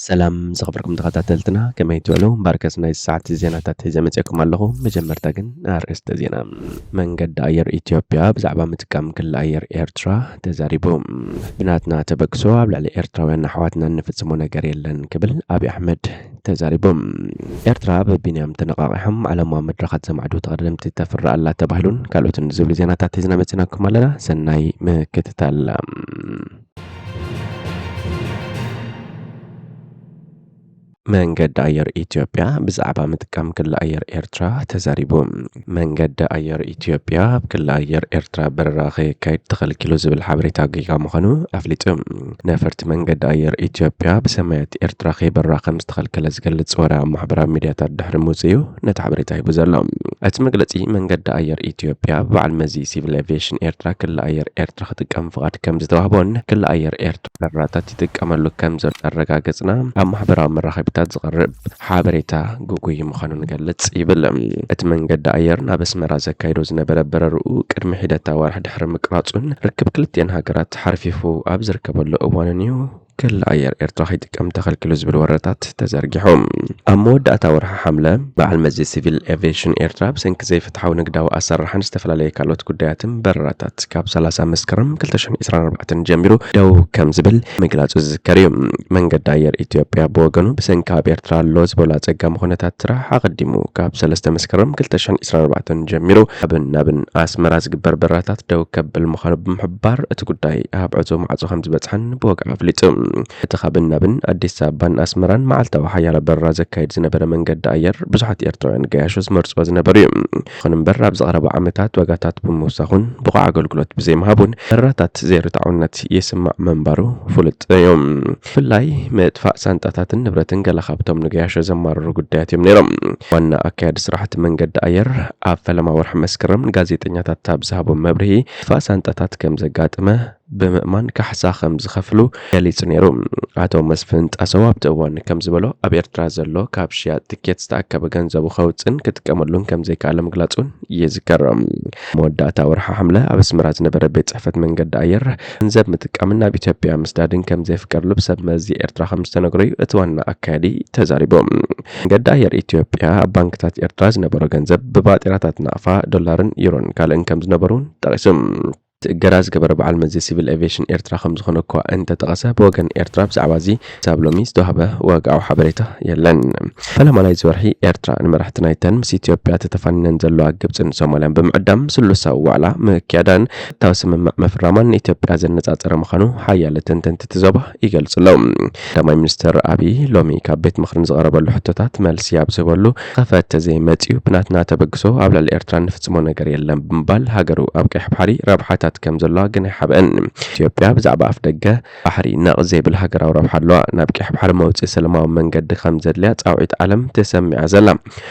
ሰላም ዝኸበርኩም ተኸታተልትና፣ ከመይ ትውዕሉ? እምበኣርከስ ናይ ሰዓት ዜናታት ሒዘ መጺአኩም ኣለኹ። መጀመርታ ግን ኣርእስተ ዜና። መንገዲ ኣየር ኢትዮጵያ ብዛዕባ ምጥቃም ክሊ ኣየር ኤርትራ ተዛሪቡ። ብናትና ተበግሶ ኣብ ልዕሊ ኤርትራውያን ኣሕዋትና እንፍጽሞ ነገር የለን ክብል ኣብይ ኣሕመድ ተዛሪቡ። ኤርትራ ብቢንያም ተነቓቒሖም ዓለማዊ መድረኻት ዘማዕዱ ተቐደምቲ ተፍሪ ኣላ ተባሂሉን ካልኦትን ዝብሉ ዜናታት ሒዝና መጺናኩም ኣለና። ሰናይ ምክትታል። መንገዲ ኣየር ኢትዮጵያ ብዛዕባ ምጥቃም ክሊ ኣየር ኤርትራ ተዛሪቡ። መንገዲ ኣየር ኢትዮጵያ ኣብ ክሊ ኣየር ኤርትራ በረራ ከየካይድ ተኸልኪሉ ዝብል ሓበሬታ ጌጋ ምዃኑ ኣፍሊጡ። ነፈርቲ መንገዲ ኣየር ኢትዮጵያ ብሰማያት ኤርትራ ከይበራ ከም ዝተኸልከለ ዝገልጽ ወረ ኣብ ማሕበራዊ ሚድያታት ድሕሪ ምውጽኡ ነቲ ሓበሬታ ሂቡ ዘሎ። እቲ መግለጺ መንገዲ ኣየር ኢትዮጵያ ብበዓል መዚ ሲቪል ኤቪዬሽን ኤርትራ ክሊ ኣየር ኤርትራ ክጥቀም ፍቓድ ከም ዝተዋህቦን ክሊ ኣየር ኤርትራ በረራታት ይጥቀመሉ ከም ዘሎ ኣረጋገጽና ኣብ ማሕበራዊ መራኸቢታት ዝቐርብ ሓበሬታ ግጉይ ምዃኑ ንገልጽ ይብል። እቲ መንገዲ ኣየር ናብ ኣስመራ ዘካይዶ ዝነበረ በረርኡ ቅድሚ ሒደት ኣዋርሕ ድሕሪ ምቅራጹን ርክብ ክልቲኤን ሃገራት ሓርፊፉ ኣብ ዝርከበሉ እዋንን እዩ ክሊ ኣየር ኤርትራ ከይጥቀም ተኸልኪሉ ዝብል ወረታት ተዘርጊሑ። ኣብ መወዳእታ ወርሒ ሓምለ በዓል መዚ ሲቪል ኤቪዬሽን ኤርትራ ብሰንኪ ዘይፍትሓዊ ንግዳዊ ኣሰራርሓን ዝተፈላለየ ካልኦት ጉዳያትን በረራታት ካብ ሰላሳ መስከረም ክልተ ሽሕን ዕስራን ኣርባዕተን ጀሚሩ ደው ከም ዝብል ምግላጹ ዝዝከር እዩ። መንገዲ ኣየር ኢትዮጵያ ብወገኑ ብሰንኪ ኣብ ኤርትራ ኣሎ ዝበሎ ኣጸጋሚ ኩነታት ስራሕ ኣቐዲሙ ካብ ሰለስተ መስከረም ክልተ ሽሕን ዕስራን ኣርባዕተን ጀሚሩ ኣብን ናብን ኣስመራ ዝግበር በረራታት ደው ከብል ምዃኑ ብምሕባር እቲ ጉዳይ ኣብ ዕጹው ማዕጾ ከም ዝበጽሐን ብወግዒ ኣፍሊጡ። እቲ ካብን ናብን ኣዲስ ኣበባን ኣስመራን መዓልታዊ ሓያሎ በረራ ዘካይድ ዝነበረ መንገዲ ኣየር ብዙሓት ኤርትራውያን ገያሾ ዝመርጽዎ ዝነበሩ እዩ። ይኹን እምበር ኣብዚ ቀረባ ዓመታት ዋጋታት ብምውሳኹን ብቑዕ ኣገልግሎት ብዘይምሃቡን በረራታት ዘይርትዓውነት ይስማዕ ምንባሩ ፍሉጥ እዩ። ብፍላይ ምጥፋእ ሳንጣታትን ንብረትን ገለ ካብቶም ንገያሾ ዘማርሩ ጉዳያት እዮም ነይሮም። ዋና ኣካያዲ ስራሕቲ መንገዲ ኣየር ኣብ ፈለማ ወርሒ መስከረም ንጋዜጠኛታት ኣብ ዝሃቦ መብርሂ ምጥፋእ ሳንጣታት ከም ዘጋጠመ ብምእማን ካሕሳ ከም ዝኸፍሉ ገሊጹ ነይሩ። ኣቶ መስፍን ጣሰው ኣብቲ እዋን ከም ዝበሎ ኣብ ኤርትራ ዘሎ ካብ ሽያጥ ትኬት ዝተኣከበ ገንዘቡ ከውጽእን ክጥቀመሉን ከም ዘይከኣለ ምግላጹን ይዝከር። መወዳእታ ወርሒ ሓምለ ኣብ ኣስመራ ዝነበረ ቤት ጽሕፈት መንገዲ ኣየር ገንዘብ ምጥቃምን ናብ ኢትዮጵያ ምስዳድን ከም ዘይፍቀድሉ ብሰብ መዚ ኤርትራ ከም ዝተነግሮ እዩ እቲ ዋና ኣካያዲ ተዛሪቡ። መንገዲ ኣየር ኢትዮጵያ ኣብ ባንክታት ኤርትራ ዝነበሮ ገንዘብ ብባጤራታት ናቕፋ፣ ዶላርን ዩሮን ካልእን ከም ዝነበሩ እውን ጠቒሱ። እቲ እገዳ ዝገበረ በዓል መዚ ሲቪል ኤቪዬሽን ኤርትራ ከም ዝኾነ እኳ እንተጠቐሰ፣ ብወገን ኤርትራ ብዛዕባ እዚ ክሳብ ሎሚ ዝተዋህበ ወግዓዊ ሓበሬታ የለን። ፈለማ ናይዚ ወርሒ ኤርትራ ንመራሕቲ ናይተን ምስ ኢትዮጵያ ተተፋኒነን ዘለዋ ግብጽን ሶማልያን ብምዕዳም ስሉሳዊ ዋዕላ ምክያዳን ቀጥታዊ ስምምዕ ምፍራማን ንኢትዮጵያ ዘነጻጸረ ምዃኑ ሓያለ ተንተንቲ እቲ ዞባ ይገልጹ ኣለዉ። ቀዳማይ ሚኒስትር ኣብይ ሎሚ ካብ ቤት ምኽሪ ንዝቐረበሉ ሕቶታት መልሲ ኣብ ዝህበሉ፣ ከፈተ ዘይመጽዩ ብናትና ተበግሶ ኣብ ልዕሊ ኤርትራ እንፍጽሞ ነገር የለን ብምባል ሃገሩ ኣብ ቀይሕ ባሕሪ ረብሓታት ከም ዘለዋ ግን ኣይሓብአን። ኢትዮጵያ ብዛዕባ ኣፍ ደገ ባሕሪ ነቕ ዘይብል ሃገራዊ ረብሓ ኣለዋ። ናብ ቀይሕ ባሕሪ መውጽኢ ሰላማዊ መንገዲ ከም ዘድልያ ጻውዒት ዓለም ተሰሚዓ ዘላ።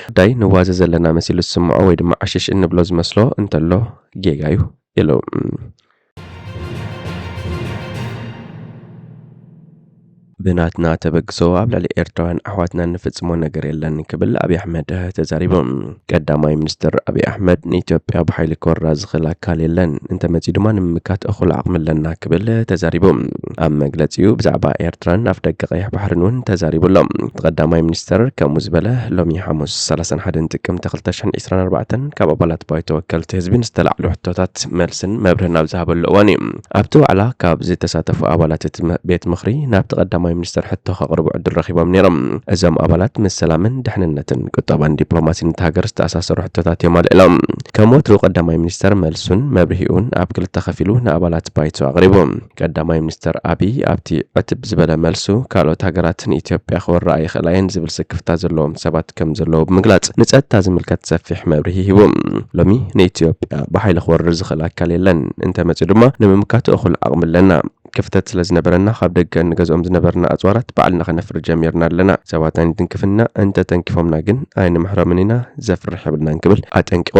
ጉዳይ ንዋዘ ዘለና መሲሉ ዝስምዖ ወይ ድማ ዓሽሽ እንብሎ ዝመስሎ እንተሎ ጌጋ እዩ ኢሉ። ብናትና ተበግሶ ኣብ ልዕሊ ኤርትራውያን ኣሕዋትና እንፍጽሞ ነገር የለን ክብል ኣብይ ኣሕመድ ተዛሪቡ። ቀዳማይ ሚኒስትር ኣብይ ኣሕመድ ንኢትዮጵያ ብሓይሊ ክወራ ዝኽእል ኣካል የለን፣ እንተመጺኡ ድማ ንምምካት እኹል ዓቕሚ ኣለና ክብል ተዛሪቡ። ኣብ መግለጺኡ ብዛዕባ ኤርትራን ኣፍ ደገ ቀይሕ ባሕርን እውን ተዛሪቡ ኣሎ። እቲ ቀዳማይ ሚኒስትር ከምኡ ዝበለ ሎሚ ሓሙስ ሰላሳን ሓደን ጥቅምቲ ክልተ ሽሕን ዕስራን ኣርባዕተን ካብ ኣባላት ባይቶ ወከልቲ ህዝቢ ንዝተላዕሉ ሕቶታት መልስን መብርህን ኣብ ዝሃበሉ እዋን እዩ። ኣብቲ ዋዕላ ካብ ዝተሳተፉ ኣባላት እቲ መ-፣ ቤት ምኽሪ ናብቲ ቀዳማይ ሚኒስትር ሕቶ ከቕርቡ ዕድል ረኺቦም ነይሮም። እዞም ኣባላት ምስ ሰላምን ድሕንነትን፣ ቁጠባን ዲፕሎማሲን እታ ሃገር ዝተኣሳሰሩ ሕቶታት እዮም ኣልዒሎም። ከም ወትሩ ቀዳማይ ሚኒስተር መልሱን መብርሂኡን ኣብ ክልተ ከፊሉ ንኣባላት ባይቶ ኣቕሪቡ። ቀዳማይ ሚኒስተር ኣብይ ኣብቲ ዕትብ ዝበለ መልሱ፣ ካልኦት ሃገራት ንኢትዮጵያ ክወርኣ ይኽእላ እየን ዝብል ስክፍታ ዘለዎም ሰባት ከም ዘለዉ ብምግላጽ፣ ንጸጥታ ዝምልከት ሰፊሕ መብርሂ ሂቡ። ሎሚ ንኢትዮጵያ ብሓይሊ ክወርር ዝኽእል ኣካል የለን፣ እንተመጺኡ ድማ ንምምካቱ እኹል ዓቕሚ ኣለና። ክፍተት ስለ ዝነበረና፣ ካብ ደገ እንገዝኦም ዝነበርና ኣጽዋራት ባዕልና ከነፍሪ ጀሚርና ኣለና። ሰባት ኣይንትንክፍና፣ እንተ ተንኪፎምና ግን ኣይንምሕሮምን ኢና፣ ዘፍርሕ የብልናን ክብል ኣጠንቂቑ።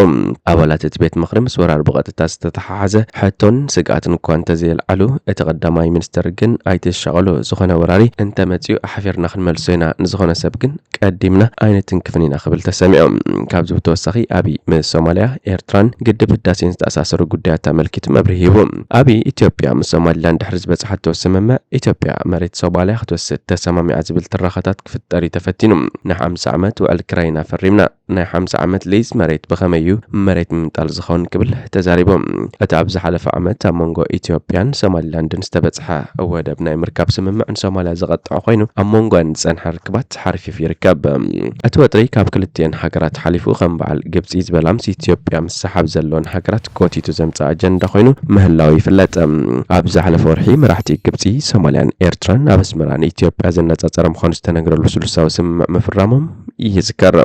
ኣባላት እቲ ቤት ምኽሪ ምስ ወራር ብቐጥታ ዝተተሓሓዘ ሕቶን ስግኣትን እኳ እንተዘየልዓሉ፣ እቲ ቀዳማይ ሚኒስተር ግን ኣይትሻቐሉ፣ ዝኾነ ወራሪ እንተ መጺኡ ኣሕፊርና ክንመልሶ ኢና፣ ንዝኾነ ሰብ ግን ቀዲምና ኣይንትንክፍን ኢና ክብል ተሰሚዑ። ካብዚ ብተወሳኺ ኣብይ ምስ ሶማልያ፣ ኤርትራን ግድብ ህዳሴን ዝተኣሳሰሩ ጉዳያት ኣመልኪቱ መብርሂ ሂቡ። ኣብይ ኢትዮጵያ ምስ ሶማሊላንድ ድሕሪ ዝበጽሓቶ ስምምዕ፣ ኢትዮጵያ መሬት ሶማልያ ክትወስድ ተሰማሚዓ ዝብል ትረኻታት ክፍጠር እዩ ተፈቲኑ። ንሓምሳ ዓመት ውዕል ክራይና ፈሪምና። ናይ ሓምሳ ዓመት ሊዝ መሬት ብኸመይ እዩ መሬት ምምንጣል ዝኸውን ክብል ተዛሪቦም። እቲ ኣብ ዝሓለፈ ዓመት ኣብ መንጎ ኢትዮጵያን ሶማሊላንድን ዝተበጽሐ ወደብ ናይ ምርካብ ስምምዕ ንሶማልያ ዘቐጥዐ ኮይኑ፣ ኣብ መንጎኣን ዝጸንሐ ርክባት ሓርፊፉ ይርከብ። እቲ ወጥሪ ካብ ክልቲኤን ሃገራት ሓሊፉ ከም በዓል ግብጺ ዝበላ ምስ ኢትዮጵያ ምስሓብ ዘለወን ሃገራት ጎቲቱ ዘምጽእ ኣጀንዳ ኮይኑ ምህላው ይፍለጥ። ኣብ ዝሓለፈ ወርሒ መራሕቲ ግብጺ፣ ሶማልያን ኤርትራን ኣብ ኣስመራ ንኢትዮጵያ ዘነጻጸረ ምዃኑ ዝተነግረሉ ስሉሳዊ ስምምዕ ምፍራሞም ይዝከር።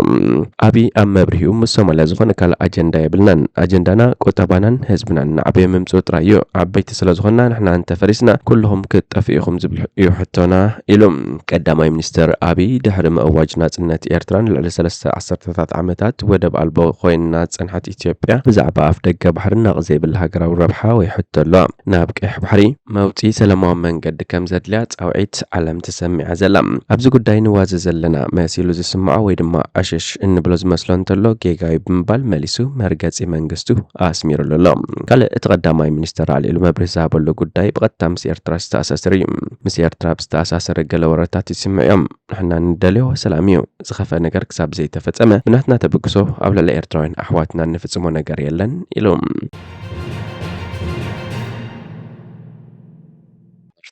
ኣብይ ኣብ መብርሂኡ ምስ ሶማልያ ዝኾነ ካልእ ኣጀንዳ የብልናን። ኣጀንዳና ቁጠባናን ህዝብናን ንዓበዮ ምምጽኡ ጥራይ እዩ። ዓበይቲ ስለ ዝኾንና ንሕና እንተፈሪስና ኩልኹም ክትጠፍኡ ኢኹም ዝብል እዩ ሕቶና ኢሉ። ቀዳማይ ሚኒስተር ኣብይ ድሕሪ ምእዋጅ ናጽነት ኤርትራን ልዕሊ ሰለስተ ዓሰርተታት ዓመታት ወደብ ኣልቦ ኮይና ዝጸንሐት ኢትዮጵያ ብዛዕባ ኣፍ ደገ ባሕሪ ናቕ ዘይብል ሃገራዊ ረብሓ ወይ ሕቶ ኣሎ። ናብ ቀይሕ ባሕሪ መውጽኢ ሰላማዊ መንገዲ ከም ዘድልያ ጻውዒት ዓለም ተሰሚዓ ዘላ። ኣብዚ ጉዳይ ንዋዘ ዘለና መሲሉ ዝስምዖ ወይ ድማ ዕሽሽ እንብሎ ዝመስሎ እንተሎ ጌጋ እዩ ብምባል መሊሱ መርገጺ መንግስቱ ኣስሚሩሉ ኣሎ። ካልእ እቲ ቀዳማይ ሚኒስተር ኣልዒሉ መብርሂ ዝሃበሉ ጉዳይ ብቐጥታ ምስ ኤርትራ ዝተኣሳሰር እዩ። ምስ ኤርትራ ብዝተኣሳሰረ ገለ ወረታት ይስምዑ እዮም። ንሕና ንደልዮ ሰላም እዩ። ዝኸፍአ ነገር ክሳብ ዘይተፈጸመ ብናትና ተበግሶ ኣብ ልዕሊ ኤርትራውያን ኣሕዋትና እንፍጽሞ ነገር የለን ኢሉ።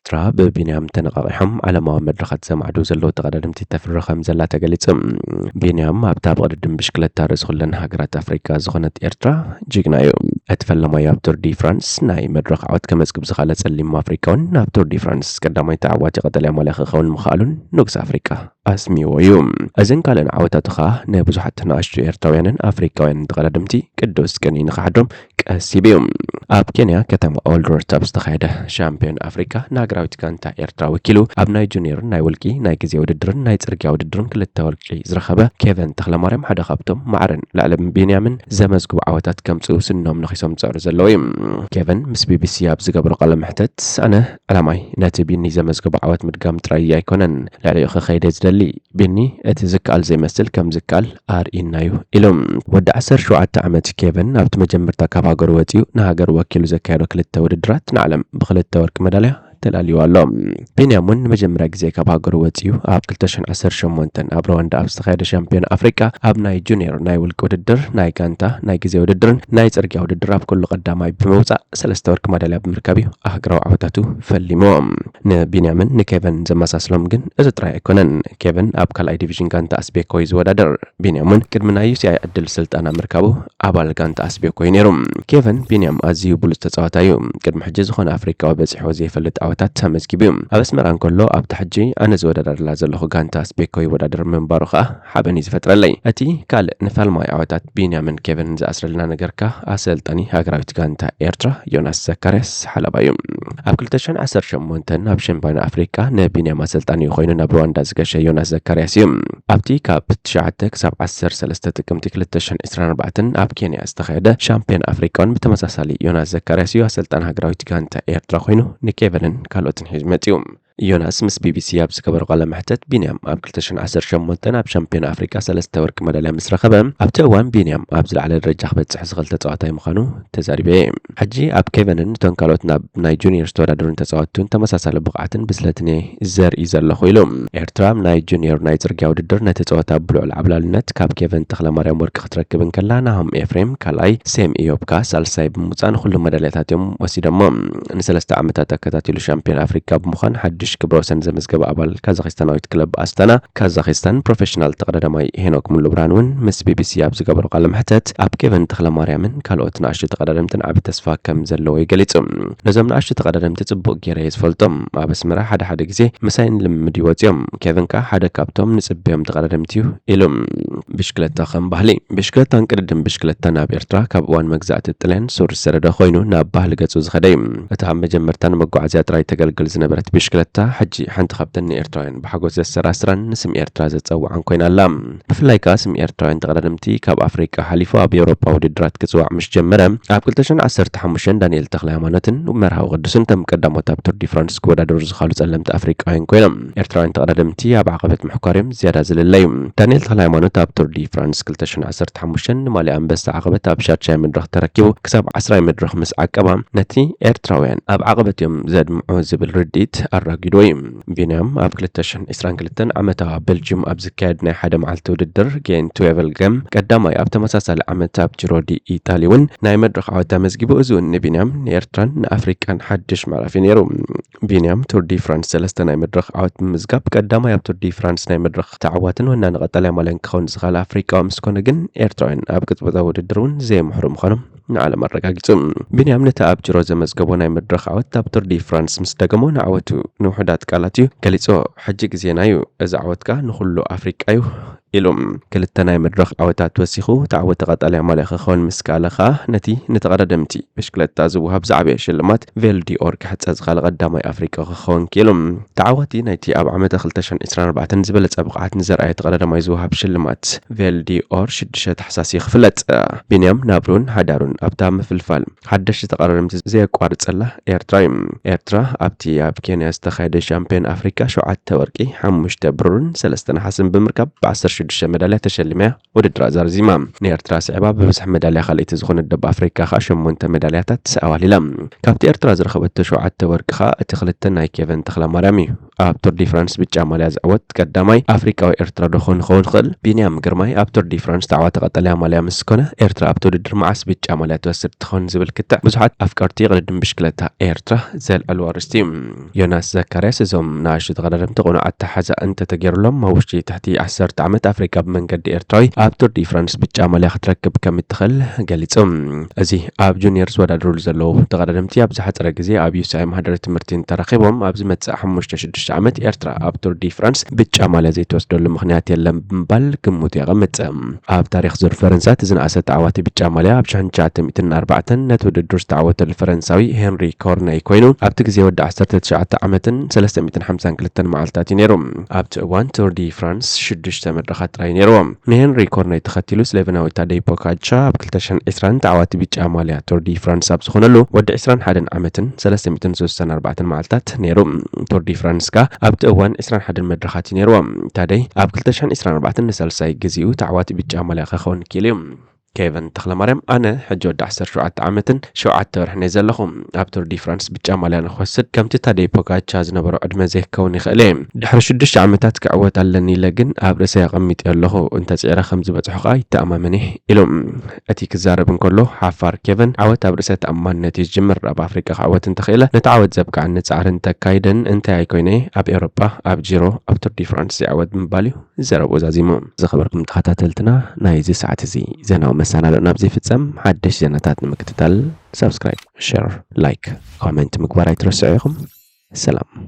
ኤርትራ ብቢንያም ተነቓቒሖም ዓለማዊ መድረኻት ዘማዕድው ዘለዉ ተቐዳደምቲ ተፍሪ ከም ዘላ ተገሊጹ። ቢንያም ኣብታ ብቕድድም ብሽክለታ ርእሲ ኩለን ሃገራት ኣፍሪቃ ዝኾነት ኤርትራ ጅግና እዩ። እቲ ፈላማይ ኣብ ቱር ዲ ፍራንስ ናይ መድረኽ ዓወት ከመዝግብ ዝኸኣለ ጸሊም ኣፍሪቃውን ኣብ ቱር ዲ ፍራንስ ቀዳማይ ተዓዋቲ ቀጠልያ ማልያ ክኸውን ምኽኣሉን ንጉስ ኣፍሪቃ ኣስሚዎ እዩ። እዘን ካልእን ዓወታቱ ኸኣ ንብዙሓት ንኣሽቱ ኤርትራውያንን ኣፍሪቃውያንን ተቐዳደምቲ ቅዱስ ቅንኢ ንኽሓድሮም ቀሲቡ እዩ። ኣብ ኬንያ ከተማ ኦልድወርት ኣብ ዝተኻየደ ሻምፒዮን ኣፍሪቃ ንሃገራዊት ጋንታ ኤርትራ ወኪሉ ኣብ ናይ ጁኒየርን ናይ ውልቂ ናይ ግዜ ውድድርን ናይ ጽርግያ ውድድርን ክልተ ወርቂ ዝረኸበ ኬቨን ተኽለማርያም ሓደ ካብቶም ማዕረን ልዕሊ ቢንያምን ዘመዝግቡ ዓወታት ከምጽኡ ስኖም ነኺሶም ዝጽዕሩ ዘለዉ እዩ። ኬቨን ምስ ቢቢሲ ኣብ ዝገበሮ ቃለ መሕተት ኣነ ዕላማይ ነቲ ቢኒ ዘመዝግቦ ዓወት ምድጋም ጥራይ ኣይኮነን፣ ልዕሊኡ ክኸይደ ዝደሊ። ቢኒ እቲ ዝከኣል ዘይመስል ከም ዝከኣል ኣርእዩና እዩ ኢሉ። ወዲ ዓሰርተ ሸውዓተ ዓመት ኬቨን ኣብቲ መጀመርታ ካብ ሃገሩ ወጺኡ ንሃገሩ ወኪሉ ዘካየዶ ክልተ ውድድራት ንዓለም ብክልተ ወርቂ መዳልያ ተላልዩ ኣሎ። ቢንያም እውን ንመጀመርያ ግዜ ካብ ሃገሩ ወጺኡ ኣብ ክልተ ሽሕን ዓሰርተ ሸሞንተን ኣብ ሩዋንዳ ኣብ ዝተኻየደ ሻምፒዮን ኣፍሪቃ ኣብ ናይ ጁኒየር ናይ ውልቂ ውድድር፣ ናይ ጋንታ፣ ናይ ግዜ ውድድርን ናይ ጽርግያ ውድድር ኣብ ኩሉ ቀዳማይ ብምውጻእ ሰለስተ ወርቂ ማዳልያ ብምርካብ እዩ ኣህግራዊ ዓወታቱ ፈሊምዎ። ንቢንያምን ንኬቨን ዘመሳስሎም ግን እዚ ጥራይ ኣይኮነን። ኬቨን ኣብ ካልኣይ ዲቪዥን ጋንታ ኣስቤኮ እዩ ዝወዳደር። ቢንያም እውን ቅድሚ ናይ ዩሲኣይ ዕድል ስልጠና ምርካቡ ኣባል ጋንታ ኣስቤኮ እዩ ነይሩ። ኬቨን ቢንያም ኣዝዩ ብሉጽ ተጻዋታይ እዩ። ቅድሚ ሕጂ ዝኾነ ኣፍሪቃዊ በጺሕዎ ዘይፈልጥ ዓወታት ኣመዝጊቡ እዩ። ኣብ ኣስመራ እንከሎ ኣብታ ሕጂ ኣነ ዝወዳደርላ ዘለኹ ጋንታ ኣስቤኮ ይወዳደር ምንባሩ ከኣ ሓበን እዩ ዝፈጥረለይ። እቲ ካልእ ንፋልማዊ ዓወታት ቢንያምን ኬቨንን ዝኣስረልና ነገርካ ኣሰልጣኒ ሃገራዊት ጋንታ ኤርትራ ዮናስ ዘካርያስ ሓለባ እዩ። ኣብ ክልተ ሽሕን ዓሰርተ ሸሞንተን ኣብ ሻምፒዮን ኣፍሪቃ ንቢንያም ኣሰልጣኒ ኮይኑ ናብ ሩዋንዳ ዝገሸ ዮናስ ዘካርያስ እዩ። ኣብቲ ካብ ትሽዓተ ክሳብ ዓሰርተ ሰለስተ ጥቅምቲ ክልተ ሽሕን ዕስራን ኣርባዕተን ኣብ ኬንያ ዝተኻየደ ሻምፒዮን ኣፍሪቃ እውን ብተመሳሳሊ ዮናስ ዘካርያስ እዩ ኣሰልጣኒ ሃገራዊት ጋንታ ኤርትራ ኮይኑ ንኬቨንን ካልኦትን ሒዙ መጺኡ። ዮናስ ምስ ቢቢሲ ኣብ ዝገበሮ ቃለ መሕተት፣ ቢንያም ኣብ ክልተ ሽሕን ዓሰርተ ሸሞንተን ኣብ ሻምፒዮን ኣፍሪቃ ሰለስተ ወርቂ መዳልያ ምስ ረኸበ፣ ኣብቲ እዋን ቢንያም ኣብ ዝለዓለ ደረጃ ክበጽሕ ዝኽእል ተጻዋታይ ምዃኑ ተዛሪበ እየ። ሕጂ ኣብ ኬቨንን እቶን ካልኦት ናብ ናይ ጁኒየር ዝተወዳደሩን ተጻወትቱን ተመሳሳሊ ብቕዓትን ብስለትን እየ ዘርኢ ዘለኹ ኢሉ። ኤርትራ ኣብ ናይ ጁኒየር ናይ ጽርግያ ውድድር ነቲ ጸወታ ብልዑል ዓብላልነት ካብ ኬቨን ተኽለማርያም ወርቂ ክትረክብ እንከላ፣ ናሆም ኤፍሬም ካልኣይ፣ ሴም ኢዮብ ከኣ ሳልሳይ ብምውጻእ ንኹሉ መዳልያታት እዮም ወሲዶሞ። ንሰለስተ ዓመታት ኣከታቲሉ ሻምፒዮን ኣፍሪካ ብምዃን ሓድሽ ክብረ ወሰን ዘመዝገበ ኣባል ካዛኺስታናዊት ክለብ ኣስታና ካዛኺስታን ፕሮፌሽናል ተቐዳዳማይ ሄኖክ ሙሉብርሃን እውን ምስ ቢቢሲ ኣብ ዝገበሮ ቃለ መሕተት ኣብ ኬቨን ተኽለማርያምን ካልኦት ንኣሽቱ ተቐዳደምትን ዓቢ ተስፋ ከም ዘለዎ እዩ ገሊጹ። ነዞም ንኣሽቱ ተቐዳደምቲ ጽቡቕ ገይረ እየ ዝፈልጦም። ኣብ ኣስመራ ሓደ ሓደ ግዜ ምሳይ ንልምምድ ይወጽኡ እዮም። ኬቨን ከኣ ሓደ ካብቶም ንጽበዮም ተቐዳደምቲ እዩ ኢሉ። ብሽክለታ ከም ባህሊ። ብሽክለታን ቅድድም ብሽክለታን ኣብ ኤርትራ ካብ እዋን መግዛእቲ ጥልያን ሱር ዝሰደደ ኮይኑ ናብ ባህሊ ገጹ ዝኸደ እዩ። እቲ ኣብ መጀመርታ ንመጓዓዝያ ጥራይ ተገልግል ዝነበረት ብሽክለታ እታ ሕጂ ሓንቲ ካብተን ንኤርትራውያን ብሓጎስ ዘሰራስራን ንስም ኤርትራ ዘጸውዓን ኮይና ኣላ። ብፍላይ ከኣ ስም ኤርትራውያን ተቐዳደምቲ ካብ ኣፍሪቃ ሓሊፉ ኣብ ኤውሮጳ ውድድራት ክጽዋዕ ምስ ጀመረ፣ ኣብ ክልተ ሽሕን ዓሰርተ ሓሙሽተን ዳንኤል ተኽለ ሃይማኖትን መርሃዊ ቅዱስን ከም ቀዳሞት ኣብ ቱር ዲ ፍራንስ ክወዳደሩ ዝኻሉ ጸለምቲ ኣፍሪቃውያን ኮይኖም። ኤርትራውያን ተቐዳደምቲ ኣብ ዓቐበት ምሕኳር እዮም ዝያዳ ዝልለዩ። ዳንኤል ተኽለ ሃይማኖት ኣብ ቱር ዲ ፍራንስ ክልተ ሽሕን ዓሰርተ ሓሙሽተን ንማሊ ኣንበሳ ዓቐበት ኣብ ሻድሻይ መድረኽ ተረኪቡ ክሳብ ዓስራይ መድረኽ ምስ ዓቀባ፣ ነቲ ኤርትራውያን ኣብ ዓቐበት እዮም ዘድምዑ ዝብል ርድኢት ኣራጊድዎ እዩ። ቢንያም ኣብ ክልተ ሽሕን ዕስራን ክልተን ዓመታዊ ኣብ ቤልጅዩም ኣብ ዝካየድ ናይ ሓደ መዓልቲ ውድድር ጌንት ዌቨልገም ቀዳማይ፣ ኣብ ተመሳሳሊ ዓመት ኣብ ጂሮ ዲ ኢጣሊ እውን ናይ መድረኽ ዓወት ኣመዝጊቡ። እዚ እውን ንቢንያም፣ ንኤርትራን ንኣፍሪቃን ሓድሽ ምዕራፍ እዩ ነይሩ። ቢንያም ቱር ዲ ፍራንስ ሰለስተ ናይ መድረኽ ዓወት ብምምዝጋብ ቀዳማይ ኣብ ቱር ዲ ፍራንስ ናይ መድረኽ ተዓዋትን ወናኒ ቀጠልያ ማልያን ክኸውን ዝኽእል ኣፍሪቃዊ ምስ ኮነ ግን፣ ኤርትራውያን ኣብ ቅጽበታዊ ውድድር እውን ዘየምሕሩ ምዃኖም ንዓለም ኣረጋጊጹ። ቢንያም ነቲ ኣብ ጂሮ ዘመዝገቦ ናይ መድረኽ ዓወት ኣብ ቱር ዲ ፍራንስ ምስ ደገሞ፣ ንዓወቱ ንውሑዳት ቃላት እዩ ገሊጹ። "ሕጂ ግዜና እዩ፣ እዚ ዓወት ከኣ ንኹሉ ኣፍሪቃ እዩ" ኢሉ። ክልተ ናይ መድረኽ ዓወታት ወሲኹ፣ እቲ ዓወት ቀጠልያ ማልያ ክኸውን ምስ ከኣለ ከኣ፣ ነቲ ንተቐዳደምቲ ብሽክለታ ዝወሃብ ዝዓበየ ሽልማት ቬል ዲ ኦር ክሕጸ ዝኸኣለ ቀዳማይ ኣፍሪቃ ክኸውን ክኢሉ። ተዓዋቲ ናይቲ ኣብ ዓመተ ክልተ ሽሕን ዕስራን ኣርባዕተን ዝበለጸ ብቕዓት ንዘርኣየ ተቐዳዳማይ ዝወሃብ ሽልማት ቬል ዲ ኦር ሽዱሽተ ታሕሳስ እዩ ክፍለጥ። ቢንያም ናብሩን ሓዳሩን ኣብታ ምፍልፋል ሓደሽቲ ተቐዳደምቲ ዘየቋርጸላ ኤርትራ እዩ። ኤርትራ ኣብቲ ኣብ ኬንያ ዝተኻየደ ሻምፒዮን ኣፍሪካ ሸውዓተ ወርቂ፣ ሓሙሽተ ብሩርን ሰለስተ ነሓስን ብምርካብ ብ ዓሰርተ ሽዱሽተ መዳልያ ተሸሊማ እያ ውድድራ ዛዚማ። ንኤርትራ ስዒባ ብብዝሒ መዳልያ ካልኣይቲ ዝኾነት ደቡብ ኣፍሪካ ከኣ ሸሞንተ መዳልያታት ኣዋሊላ። ካብቲ ኤርትራ ዝረኸበቶ ሸውዓተ ወርቂ ከኣ እቲ ክልተ ናይ ኬቨን ተኽለማርያም እዩ። ኣብ ቱር ዲ ፍራንስ ብጫ ማልያ ዝዕወት ቀዳማይ ኣፍሪቃዊ ኤርትራ ዶ ክኸውን ክኸውን ይኽእል? ቢንያም ግርማይ ኣብ ቱር ዲ ፍራንስ ተዓዋቲ ቀጠልያ ማልያ ምስ ኮነ፣ ኤርትራ ኣብቲ ውድድር መዓስ ብጫ ማልያ ትወስድ ትኸውን ዝብል ክትዕ ብዙሓት ኣፍቀርቲ ቅድድም ብሽክለታ ኤርትራ ዘልዕልዎ ኣርእስቲ እዩ። ዮናስ ዘካርያስ፣ እዞም ንኣሽቱ ተቐዳደምቲ ቅኑዕ ኣተሓሕዛ እንተተገይሩሎም፣ ኣብ ውሽጢ ትሕቲ ዓሰርተ ዓመት ኣፍሪካ ብመንገዲ ኤርትራዊ ኣብ ቱር ዲ ፍራንስ ብጫ ማልያ ክትረክብ ከም እትኽእል ገሊጹ። እዚ ኣብ ጁኒየር ዝወዳደሩሉ ዘለዉ ተቐዳደምቲ ኣብ ዝሓጸረ ግዜ ኣብ ዩስኣይ ማህደረ ትምህርቲ እንተረኺቦም፣ ኣብ ዝመጽእ ሓሙሽተ ሽዱሽተ ዓመት ኤርትራ ኣብ ቱር ዲ ፍራንስ ብጫ ማልያ ዘይትወስደሉ ምኽንያት የለን ብምባል ግምቱ የቐምጥ። ኣብ ታሪኽ ዙር ፈረንሳ እቲ ዝነኣሰ ተዓዋቲ ብጫ ማልያ ኣብ ሽሕን ትሽዓተ ሚእትን ኣርባዕተን ነቲ ውድድር ዝተዓወተሉ ፈረንሳዊ ሄንሪ ኮርነይ ኮይኑ፣ ኣብቲ ግዜ ወዲ ዓሰርተ ትሽዓተ ዓመትን ሰለስተ ሚእትን ሓምሳን ክልተን መዓልታት እዩ ነይሩ። ኣብቲ እዋን ቱር ዲ ፍራንስ ሽዱሽተ መድረኻት ጥራይ ነይርዎ። ንሄንሪ ኮርነይ ተኸቲሉ ስሎቨናዊ ታደይ ፖጋቻ ኣብ ክልተ ሽሕን ዕስራን ተዓዋቲ ብጫ ማልያ ቱር ዲ ፍራንስ ኣብ ዝኾነሉ ወዲ ዕስራን ሓደን ዓመትን ሰለስተ ሚእትን ስሳን ኣርባዕተን መዓልታት ነይሩ። ቱር ዲ ፍራንስ ከኣ ኣብቲ እዋን ዕስራን ሓደን መድረኻት እዩ ነይርዎ። ታደይ ኣብ ክልተ ሽሕን ዕስራን ኣርባዕተን ንሳልሳይ ግዜኡ ተዓዋቲ ብጫ ማልያ ክኸውን ክኢሉ እዩ። ኬቨን ተኽለማርያም፣ ኣነ ሕጂ ወዲ ዓሰርተ ሸውዓተ ዓመትን ሸውዓተ ወርሕን እየ ዘለኹ። ኣብ ቱር ዲ ፍራንስ ብጫ ማልያ ንኽወስድ ከምቲ ታደይ ፖጋቻ ዝነበሮ ዕድመ ዘይክከውን ይኽእል እየ። ድሕሪ ሽዱሽተ ዓመታት ክዕወት ኣለኒ ኢለ ግን ኣብ ርእሰይ ኣቐሚጠዮ ኣለኹ። እንተጽዒረ ከም ዝበጽሖ ከኣ ይተኣማመን እየ ኢሉ። እቲ ክዛረብ እንከሎ ሓፋር ኬቨን፣ ዓወት ኣብ ርእሰ ተኣማንነት እዩ ዝጅምር። ኣብ ኣፍሪቃ ክዕወት እንተኽኢለ፣ ነቲ ዓወት ዘብቅዓኒ ጻዕሪ እንተካይደን፣ እንታይ ኣይኮይነ ኣብ ኤውሮጳ፣ ኣብ ጂሮ፣ ኣብ ቱር ዲ ፍራንስ ይዕወት ብምባል እዩ ዘረብኡ ዛዚሙ። ዝኸበርኩም ተኸታተልትና፣ ናይዚ ሰዓት እዚ ዜናዊ መሰናድኦ ናብዚ ይፍጸም። ሓደሽ ዜናታት ንምክትታል ሳብስክራይብ፣ ሸር፣ ላይክ፣ ኮሜንት ምግባር ኣይትረስዑ ኢኹም። ሰላም።